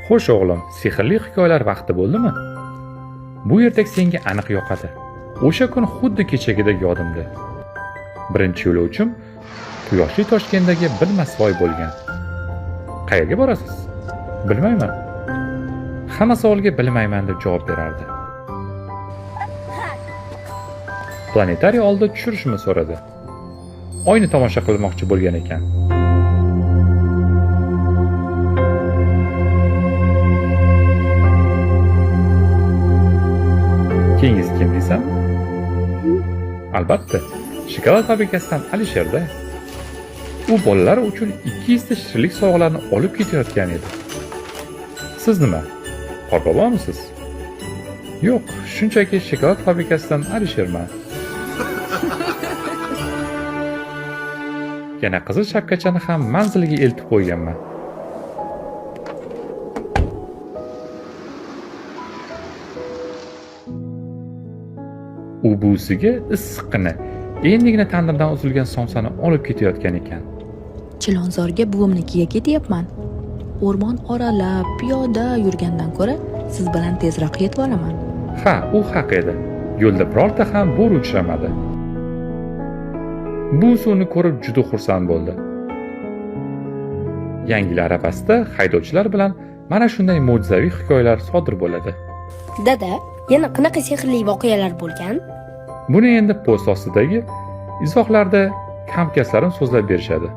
Xo'sh o'g'lim, sehrli hikoyalar vaqti bo'ldimi? Bu ertak senga aniq yoqadi. O'sha kun xuddi kechagidek yodimda. Birinchi yo'lovchim quyoshli Toshkentdagi bilmasvoy bo'lgan. Qayerga borasiz? Bilmayman. Hamma savolga bilmayman deb javob berardi. Planetariy oldida tushirishimni so'radi. Oyni tomosha qilmoqchi bo'lgan ekan. Keyingisi kim desam? Albatta, shokolad fabrikasidan Alisherda. U bolalar uchun 200 ta shirinlik sovg'alarini olib ketayotgan edi. Siz nima? Qorbobomisiz? Yo'q, shunchaki shokolad fabrikasidan Alisherman. Yana qizil shapkachani ham manziliga eltib qo'yganman. U buvisiga issiqqina, endigina tandirdan uzilgan somsani olib ketayotgan ekan. Chilonzorga buvimnikiga ketyapman. O'rmon oralab piyoda yurgandan ko'ra siz bilan tezroq yetib olaman. Ha, u haq edi. Yo'lda birorta ham bo'ri uchramadi. Buvisi uni ko'rib juda xursand bo'ldi. Yangi yil arafasida haydovchilar bilan mana shunday mo'jizaviy hikoyalar sodir bo'ladi. Dada, yana qanaqa sehrli voqealar bo'lgan? Buni endi post ostidagi izohlarda hamkasblarim so'zlab berishadi.